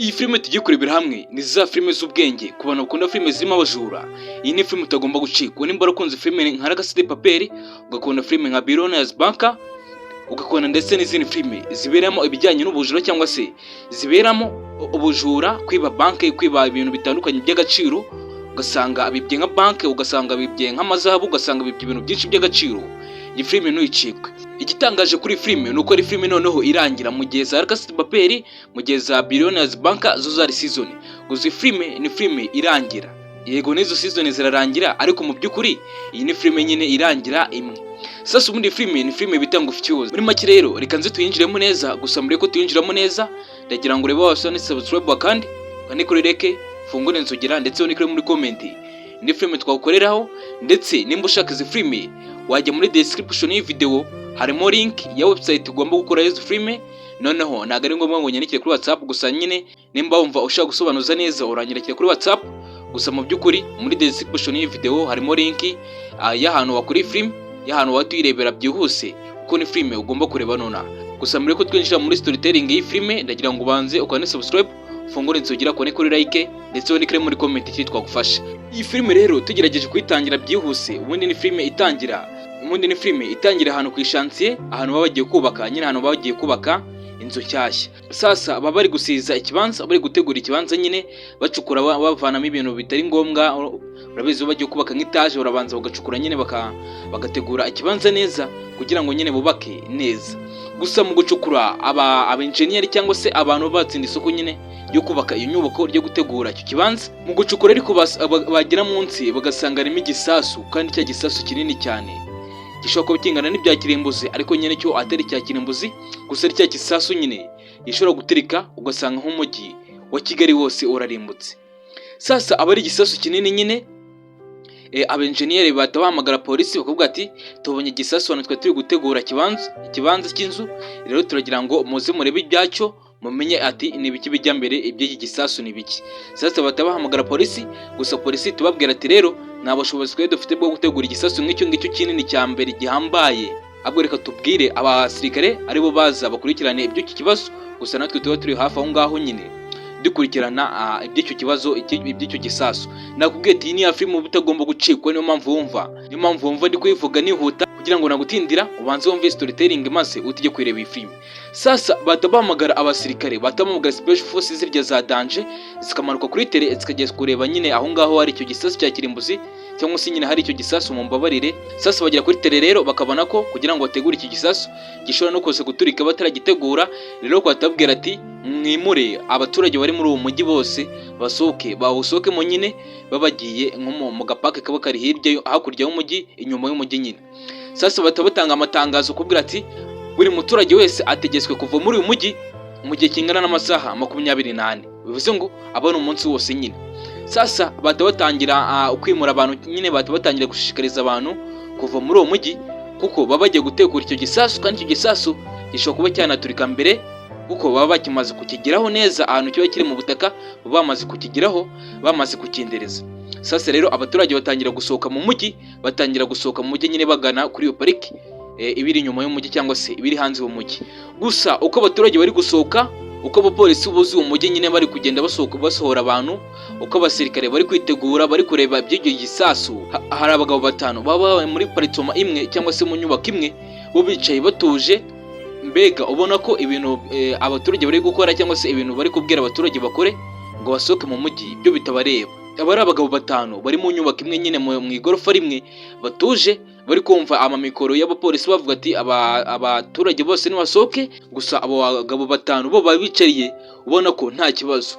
Iyi filime tugiye kurebera hamwe ni za filime z'ubwenge ku bantu bakunda filime zirimo abajura. Iyi ni filime utagomba gucikwa nimba warakunze filime nka La Casa de Papel, ugakunda filime nka Billionaires Banker, ugakunda ndetse n'izindi filime ziberamo ibijyanye n'ubujura cyangwa se ziberamo ubujura, kwiba banki, kwiba ibintu bitandukanye by'agaciro, ugasanga bibye nka banki, ugasanga bibye nk'amazahabu, ugasanga bibye ibintu byinshi by'agaciro. Iyi filime ntuyicikwe. Igitangaje kuri filime ni uko ari filime noneho irangira mu gihe za La Casa de Papel, mu gihe za Billionaires Bank zo zari season. Gusa iyi filime ni filime irangira, yego, n'izo season zirarangira, ariko mu by'ukuri iyi ni filime nyine irangira imwe. Sasa ubundi filime ni filime bita ngo Fuse. Muri make rero, reka nze tuyinjiremo neza. Gusa mbere ko tuyinjiramo neza, ndagira ngo urebe wose ni subscribe kandi kandi kuri like, fungure inzogera, ndetse unikore muri comment indi filime twagukoreraho. Ndetse nimba ushaka izi filime, wajya muri description y'iyi video, harimo link ya website ugomba gukora izi filime. Noneho ntabwo ari ngombwa ngo nyandikire kuri WhatsApp, gusa nyine nimba wumva ushaka gusobanuza neza, uranyandikira kuri WhatsApp. Gusa mu by'ukuri muri description y'iyi video harimo link y'ahantu wakora iyi filime, y'ahantu wahita uyirebera byihuse, kuko ni filime ugomba kureba nonaha. Gusa mbere ko twinjira muri storytelling y'iyi filime, ndagira ngo ubanze ukande subscribe, ufungure inzogera, ukande kuri like, ndetse wandike muri comment ikindi twagufasha. Iyi filime rero tugerageje kuyitangira byihuse, ubundi ni filime itangira ahantu ku ishansiye, ahantu baba bagiye kubaka nyine, ahantu baba bagiye kubaka inzu nshyashya. Sasa baba bari gusiza ikibanza, bari gutegura ikibanza nyine, bacukura, bavanamo ibintu bitari ngombwa. Urabizi, iyo bagiye kubaka nk'itaje, barabanza bagacukura nyine, bagategura ikibanza neza kugira ngo nyine bubake neza. Gusa mu gucukura, aba engineer cyangwa se abantu batsinda isoko nyine ryo kubaka iyo nyubako, ryo gutegura icyo kibanza, mu gucukura ariko bagera munsi bagasanga harimo igisasu, kandi cya gisasu kinini cyane gishobora kuba kingana n'ibya kirimbuzi, ariko nyine cyo atari icya kirimbuzi, gusa ari cya gisasu nyine gishobora guturika, ugasanga nk'umujyi wa Kigali wose urarimbutse. Sasa aba ari igisasu kinini nyine. Abenjeniyeri bahita bahamagara polisi, bakavuga ati: "Tubonye igisasu hano twari turi gutegura ikibanza cy'inzu, rero turagira ngo muze murebe ibyacyo, mumenye ati ni ibiki bijya mbere, iby'iki gisasu ni ibiki." Sasa bahita bahamagara polisi, gusa polisi tubabwira ati: "Rero nta bushobozi twari dufite bwo gutegura igisasu nk'icyo ngicyo kinini cya mbere gihambaye, ahubwo reka tubwire abasirikare aribo baza bakurikirane iby'iki kibazo." Gusa natwe tuba turi hafi aho ngaho nyine dukurikirana iby'icyo kibazo, iby'icyo gisasu. Nakubwiye ati iyi ni ya filime uba utagomba gucikwa. Niyo mpamvu wumva ndi kuyivuga nihuta kugira ngo nagutindira, ubanze wumve storytelling maze utijye kureba iyi filime. Sasa bahita bahamagara abasirikare, bahita bahamagara special forces zirya za danger, zikamanuka kuri terrain, zikajya kureba nyine aho ngaho hari icyo gisasu cya kirimbuzi, cyangwa se nyine hari icyo gisasu, mu mbabarire. Sasa bagera kuri terrain rero, bakabona ko kugira ngo bategure iki gisasu gishobora no kuza guturika bataragitegura. Rero batabwira ati: "Mwimure abaturage bari muri uwo mujyi bose, basohoke, bawusohokemo nyine." Baba bagiye nko mu gapake kaba kari hirya, hakurya y'umujyi, inyuma y'umujyi nyine. Sasa bahita batanga amatangazo kubwira ati: "Buri muturage wese ategetswe kuva muri uyu mujyi mu gihe kingana n'amasaha 24." Bivuze ngo aba ari umunsi wose nyine. Sasa bahita batangira kwimura abantu nyine, bahita batangira gushishikariza abantu kuva muri uwo mujyi, kuko baba bagiye gutegura icyo gisasu, kandi icyo gisasu gishobora kuba cyanaturika mbere, kuko baba bakimaze kukigeraho neza. Ahantu kiba kiri mu butaka, baba bamaze kukigeraho, bamaze kukindereza. Sasa rero abaturage batangira gusohoka mu mujyi, batangira gusohoka mu mujyi nyine bagana kuri iyo pariki ibiri inyuma y'umujyi cyangwa se ibiri hanze y'umujyi. Gusa uko abaturage bari gusohoka, uko abapolisi buzuye umujyi nyine bari kugenda basohoka, basohora abantu, uko abasirikare bari kwitegura, bari kureba iby'icyo gisasu, hari abagabo batanu baba bari muri appartement imwe cyangwa se mu nyubako imwe, bo bicaye batuje. Mbega ubona ko ibintu abaturage bari gukora cyangwa se ibintu bari kubwira abaturage bakore ngo basohoke mu mujyi byo bitabareba. Aba ari abagabo batanu bari mu nyubako imwe nyine, mu igorofa rimwe, batuje, bari kumva amamikoro y'abapolisi bavuga ati: "Abaturage bose nibasohoke." Gusa abo bagabo batanu bo baba bicariye, ubona ko nta kibazo.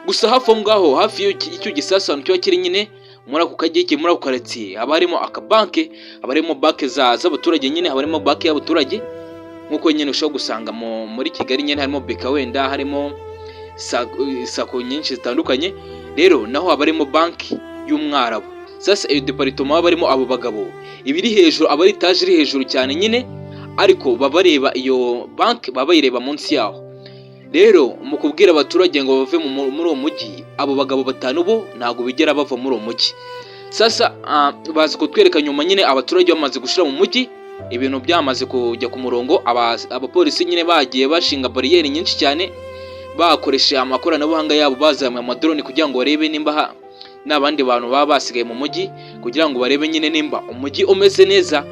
Gusa hafi aho ngaho, hafi y'icyo gisasu, ahantu kiba kiri nyine muri ako kageke, muri ako karitsiye, haba harimo akabanke, haba harimo banke z'abaturage nyine, haba harimo banke y'abaturage, nk'uko nyine ushobora gusanga muri Kigali nyine harimo BK, wenda harimo SACCO nyinshi zitandukanye. Rero naho haba harimo banki y'umwarabu. Sasa iyo département baba barimo abo bagabo iba iri hejuru, aba ari etaje iri hejuru cyane nyine, ariko baba bareba iyo banki, baba bayireba munsi yaho. Rero mu kubwira abaturage ngo bave muri uwo mujyi, abo bagabo batanu bo ntabwo bigera bava muri uwo mujyi. Sasa baza kutwereka nyuma nyine abaturage bamaze gushira mu mujyi, ibintu byamaze kujya ku murongo, abapolisi nyine bagiye bashinga bariyeri nyinshi cyane. Bakoresha amakoranabuhanga yabo, bazamuye amadrone kugira ngo barebe nimba n'abandi bantu baba basigaye mu mujyi, kugira ngo barebe nyine nimba umujyi umeze neza,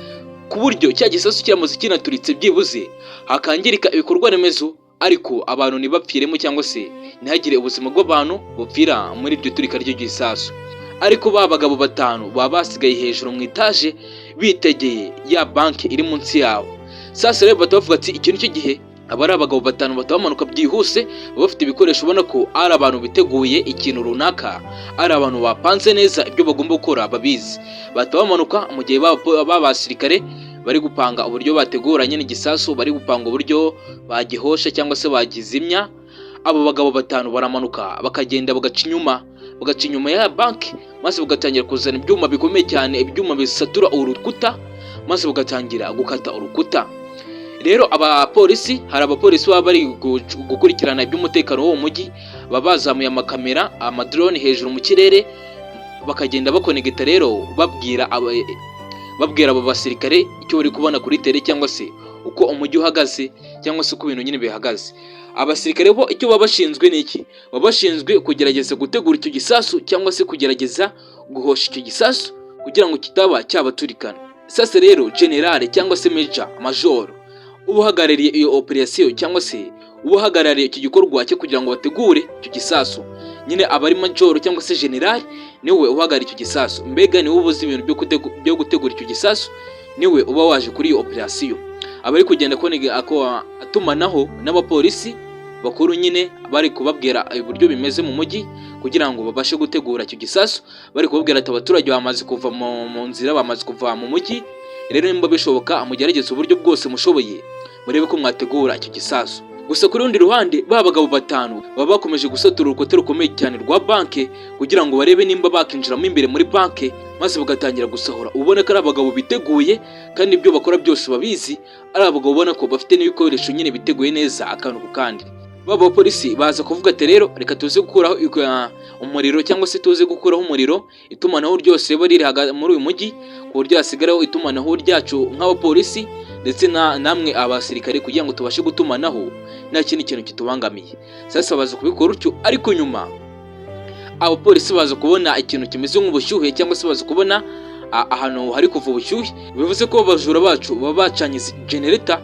ku buryo cya gisasu kiramutse kinaturitse, byibuze hakangirika ibikorwa remezo, ariko abantu ntibapfiremo cyangwa se ntihagire ubuzima bw'abantu bupfira muri iryo turika ry'igisasu. Ariko ba bagabo batanu baba basigaye hejuru mu itaje, bitegeye ya banki iri munsi yabo. Sasa rero bahita bavuga ati: "Iki nicyo gihe." Aba ari abagabo batanu bahita bamanuka byihuse. Baba bafite ibikoresho, ubona ko ari abantu biteguye ikintu runaka, ari abantu bapanze neza, ibyo bagomba gukora babizi. Bahita bamanuka mu gihe ba basirikare bari gupanga uburyo bategura nyine igisasu, bari gupanga uburyo bagihosha cyangwa se bagizimya. Abo bagabo batanu baramanuka, bakagenda bagaca inyuma ya banki, maze bagatangira kuzana ibyuma bikomeye cyane, ibyuma bisatura urukuta, maze bagatangira gukata urukuta. Rero abapolisi, hari abapolisi baba bari gukurikirana iby'umutekano w'uwo mujyi, baba bazamuye amakamera, amadrone hejuru mu kirere, bakagenda bakonegeta rero, babwira abo basirikare icyo bari kubona kuri terrain, cyangwa se uko umujyi uhagaze, cyangwa se uko ibintu nyine bihagaze. Abasirikare bo icyo baba bashinzwe ni iki? Baba bashinzwe kugerageza gutegura icyo gisasu, cyangwa se kugerageza guhosha icyo gisasu kugira ngo kitaba cyabaturikana. Sasa rero general cyangwa se major, major uba uhagarariye iyo operation, cyangwa se uba uhagarariye icyo gikorwa cyo kugira ngo bategure icyo gisasu nyine, aba ari major cyangwa se general, niwe uhagarariye icyo gisasu. Mbega niwe uba uzi ibintu byo gutegura icyo gisasu, niwe uba waje kuri iyo operation. Aba ari kugenda atumanaho n'abapolisi bakuru nyine, bari kubabwira uburyo bimeze mu mujyi kugira ngo babashe gutegura icyo gisasu. Bari kubabwira ati: "Abaturage bamaze kuva mu nzira, bamaze kuva mu mujyi. Rero nimba bishoboka, mugerageze uburyo bwose mushoboye, murebe ko mwategura icyo gisasu." Gusa ku rundi ruhande, ba bagabo batanu baba bakomeje gusatura urukuta rukomeye cyane rwa banki, kugira ngo barebe nimba bakinjiramo imbere muri banki, maze bagatangira gusahura. Ubona ko ari abagabo biteguye, kandi ibyo bakora byose babizi, ari abagabo ubona ko bafite n'ibikoresho nyine, biteguye neza akantu ku kandi. Ba bapolisi baza kuvuga ati: "Rero reka tuze gukuraho umuriro, cyangwa se tuze gukuraho umuriro, itumanaho ryose riba riri muri uyu mujyi, ku buryo hasigaraho itumanaho ryacu nk'abapolisi ndetse namwe abasirikare, kugira ngo tubashe gutumanaho nta kindi kintu kitubangamiye." Sasa baza kubikora utyo, ariko nyuma abapolisi baza kubona ikintu kimeze nk'ubushyuhe, cyangwa se baza kubona ahantu hari kuva ubushyuhe, bivuze ko abajura bacu baba bacanye generator.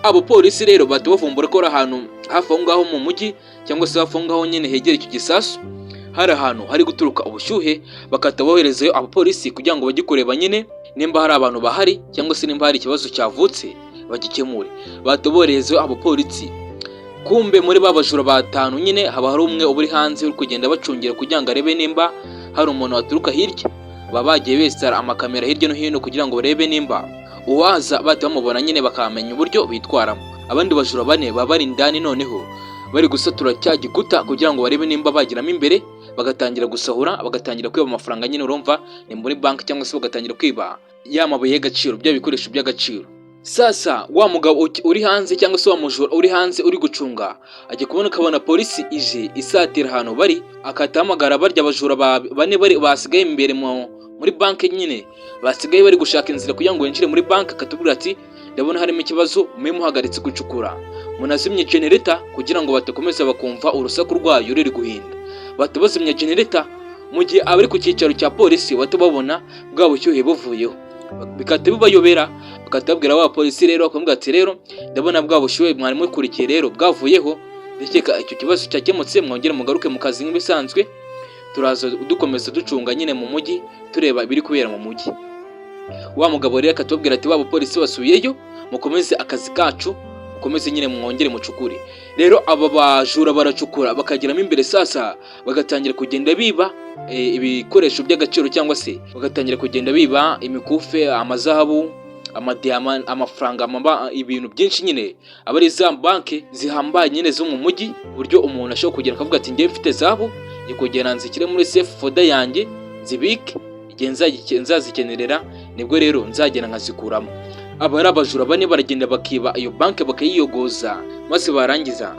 Abapolisi rero bahita bavumbura ko ari ahantu hafi aho ngaho mu mujyi, cyangwa se hafi aho ngaho nyine hegera icyo gisasu, hari ahantu hari guturuka ubushyuhe. Bagahita boherezayo abapolisi kugira ngo bajye kureba nyine nimba hari abantu bahari, cyangwa se nimba hari ikibazo cyavutse bagikemure. Bahita boherezayo abapolisi. Kumbe muri ba bajura batanu nyine haba hari umwe uba uri hanze, uri kugenda bacungira kugira ngo arebe nimba hari umuntu waturuka hirya. Baba bagiye besitara amakamera hirya no hino kugira ngo barebe nimba uwaza bahita bamubona nyine, bakamenya uburyo bitwaramo. Abandi bajura bane baba bari indani noneho, bari gusatura cya gikuta kugira ngo barebe nimba bagiramo imbere, bagatangira gusahura, bagatangira kwiba amafaranga nyine, urumva ni muri banki, cyangwa se bagatangira kwiba ya mabuye y'agaciro, bya bikoresho by'agaciro. Sasa wa mugabo uri hanze, cyangwa se wa mujura uri hanze uri gucunga, ajya kubona akabona polisi ije isatira ahantu bari, akahita ahamagara barya abajura bane bari basigaye imbere muri banki nyine, basigaye bari gushaka inzira kugira ngo binjire muri banki, akatubwira ati: "Ndabona harimo ikibazo, mube muhagaritse gucukura, munazimye generator kugira ngo badakomeza bakumva urusaku rwayo ruri guhinda." Bahita bazimya generator, mu gihe abari ku cyicaro cya polisi bahita babona bwa bushyuhe buvuyeho, bigahita bibayobera. Bagahita babwira wa polisi rero, bakamubwira ati: "Rero ndabona bwa bushyuhe mwari mukurikiye rero bwavuyeho, ndakeka icyo kibazo cyakemutse, mwongere mugaruke mu kazi nk'ibisanzwe. Turaza dukomeza ducunga nyine mu mujyi, tureba ibiri kubera mu mujyi." Wa mugabo rero akatubwira ati: "Ba bapolisi basubiyeyo, mukomeze akazi kacu, mukomeze nyine mwongere mucukure." Rero aba bajura baracukura, bakageramo imbere. Sasa bagatangira kugenda biba ibikoresho by'agaciro, cyangwa se bagatangira kugenda biba imikufe, amazahabu, amadiyama, amafaranga, ibintu byinshi nyine. Aba ari za banki zihambaye nyine zo mu mujyi, ku buryo umuntu ashobora kugera akavuga ati: "Njyewe mfite zahabu, ngiye kugenda nzishyire muri safe folder yanjye, nzibike, igihe nzazikenerera nibwo rero nzagenda nkazikuramo." Aba ari abajura bane baragenda bakiba iyo banki, bakayiyogoza, maze barangiza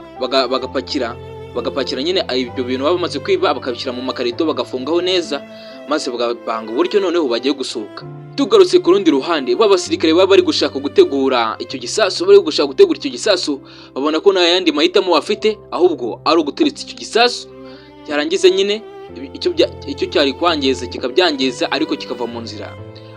bagapakira nyine ibyo bintu baba bamaze kwiba, bakabishyira mu makarito, bagafungaho neza, maze bagapanga uburyo noneho bagiye gusohoka. Tugarutse ku rundi ruhande, ba basirikare baba bari gushaka gutegura icyo gisasu, bari gushaka gutegura icyo gisasu, babona ko nta yandi mahitamo bafite ahubwo ari uguturitsa icyo gisasu, cyarangiza nyine icyo cyari kwangiza kikabyangiza, ariko kikava mu nzira,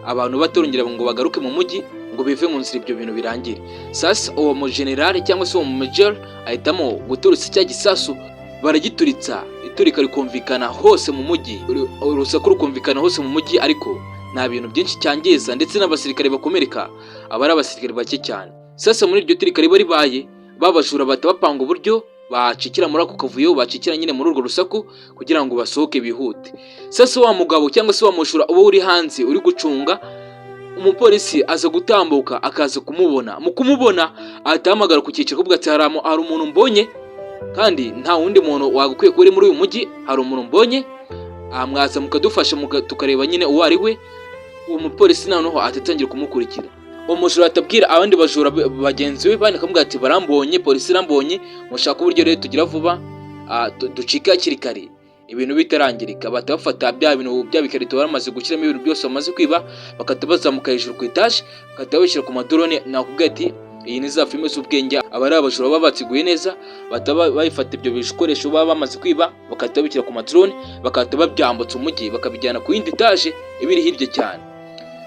abantu batarongera ngo bagaruke mu mujyi, ngo bive mu nzira, ibyo bintu birangire. Sasa uwo mujenerali cyangwa se uwo mumajor ahitamo guturitsa cya gisasu. Baragituritsa, iturika rikumvikana hose mu mujyi, urusaku rukumvikana hose mu mujyi, ariko nta bintu byinshi cyangiza, ndetse n'abasirikare bakomereka aba ari abasirikare bake cyane. Sasa muri iryo turika riba ribaye, babajura bahita bapanga uburyo bacikira muri ako kavuyo, bacikira nyine muri urwo rusaku kugira ngo basohoke bihute. Sasa wa mugabo cyangwa se wa mujura uba uri hanze uri gucunga umupolisi, aza gutambuka akaza kumubona. Mu kumubona ahita ahamagara ku cyicaro, kuvuga ati: Hari umuntu mbonye, kandi nta wundi muntu wagakwiye kuba uri muri uyu mujyi, hari umuntu mbonye, mwaza mukadufasha tukareba nyine uwo ari we." Uwo mupolisi noneho ahita atangira kumukurikira. Uwo mujura atabwira abandi bajura bagenzi be bandi, akamubwira ati: "Barambonye, polisi irambonye, mushaka uburyo rero tugira vuba, ducike hakiri kare ibintu bitarangirika." Bahita bafata bya bintu, bya bikarito bamaze gushyiramo ibintu byose bamaze kwiba, bagahita bazamuka hejuru ku etaje, bagahita babishyira ku madrone. Nakubwira ati iyi ni za filime z'ubwenge, aba ari abajura baba bateguye neza. Bahita babifata ibyo bikoresho baba bamaze kwiba, bagahita babishyira ku madrone, bagahita babyambutsa umujyi, bakabijyana ku yindi etaje iba iri hirya cyane.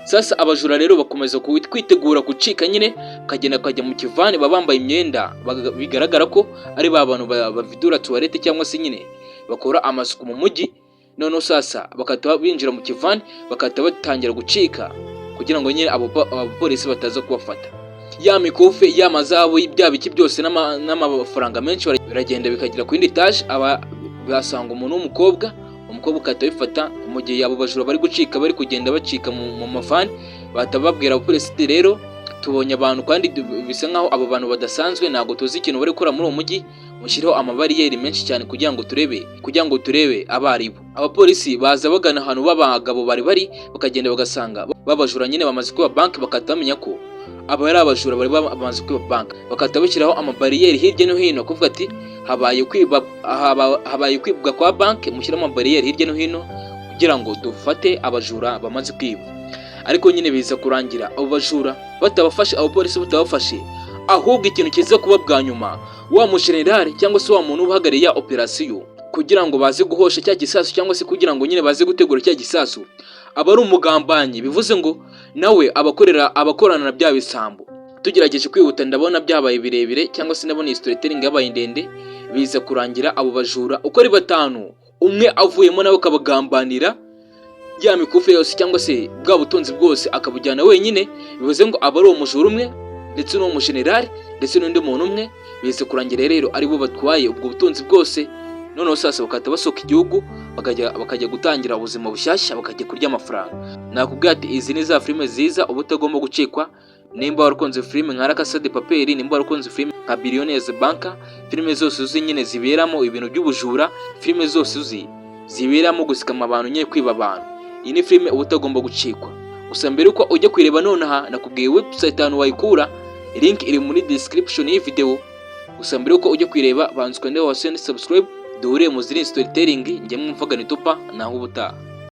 Sasa abajura rero bakomeza kwitegura gucika nyine, bakagenda bakajya mu kivani. Baba bambaye imyenda bigaragara ko ari ba bantu bavidura toilette cyangwa se nyine bakora amasuku mu mujyi. Noneho sasa bagahita binjira mu kivani, bagahita batangira gucika kugira ngo nyine abo abapolisi bataza kubafata. Ya mikufe, ya mazahabu, bya biki byose n'amafaranga menshi biragenda bikagera ku yindi etaje. Aba basanga umuntu w'umukobwa, umukobwa ugahita abifata. Mu gihe abo bajura bari gucika, bari kugenda bacika mu mavani, bahita babwira abapolisi ati: "Rero tubonye abantu, kandi bisa nkaho abo bantu badasanzwe, ntabwo tuzi ikintu bari gukora muri uwo mujyi, mushyireho amabariyeri menshi cyane kugira ngo turebe abo ari bo." Abapolisi baza bagana ahantu b'abagabo bari bari, bakagenda bagasanga babajura nyine bamaze kwiba banki, bagahita bamenya ko aba ari abajura bari bamaze kwiba banki, bagahita bashyiraho amabariyeri hirya no hino, kuvuga ati: Habaye kwibwa kwa banki, mushyiramo amabariyeri hirya no hino kugira ngo dufate abajura bamaze kwiba." Ariko nyine biza kurangira abo bajura batabafashe, abapolisi batabafashe. Ahubwo ikintu kiza kuba bwa nyuma, wa mujenerali cyangwa se wa muntu uhagarariye ya operasiyo kugira ngo baze guhosha cya gisasu, cyangwa se kugira ngo nyine baze gutegura cya gisasu, aba ari umugambanyi. Bivuze ngo nawe abakorera, abakorana na bya bisambo. Tugerageje kwihuta, ndabona byabaye birebire, cyangwa se ndabona iyi storytelling yabaye ndende. Biza kurangira abo bajura uko ari batanu, umwe avuyemo nawe akabagambanira, ya mikufi yose cyangwa se bwa butunzi bwose akabujyana wenyine. Bivuze ngo aba ari uwo mujura umwe ndetse n'uwo mujenerali ndetse n'undi muntu umwe, biza kurangira rero aribo batwaye ubwo butunzi bwose. Noneho sasa bagahita basohoka igihugu, bakajya gutangira ubuzima bushyashya, bakajya kurya amafaranga. Nakubwira ati izi ni za filime ziza uba utagomba gucikwa. Nimba warakunze filime nka La Casa de Papel, nimba warakunze filime nka Billionaires Bank, filime zose uzi nyine ziberamo ibintu by'ubujura, filime zose uzi ziberamo gusikama abantu nyine, kwiba abantu, iyi ni filime uba utagomba gucikwa. Gusa mbere uko ujya kuyireba nonaha, nakubwiye website ahantu wayikura, link iri muri description y'iyi video. Gusa mbere uko ujya kuyireba, banza ukande wase subscribe, duhuriye mu zindi storytelling. Njye mwumvaga ni Tupa, naho ubutaha.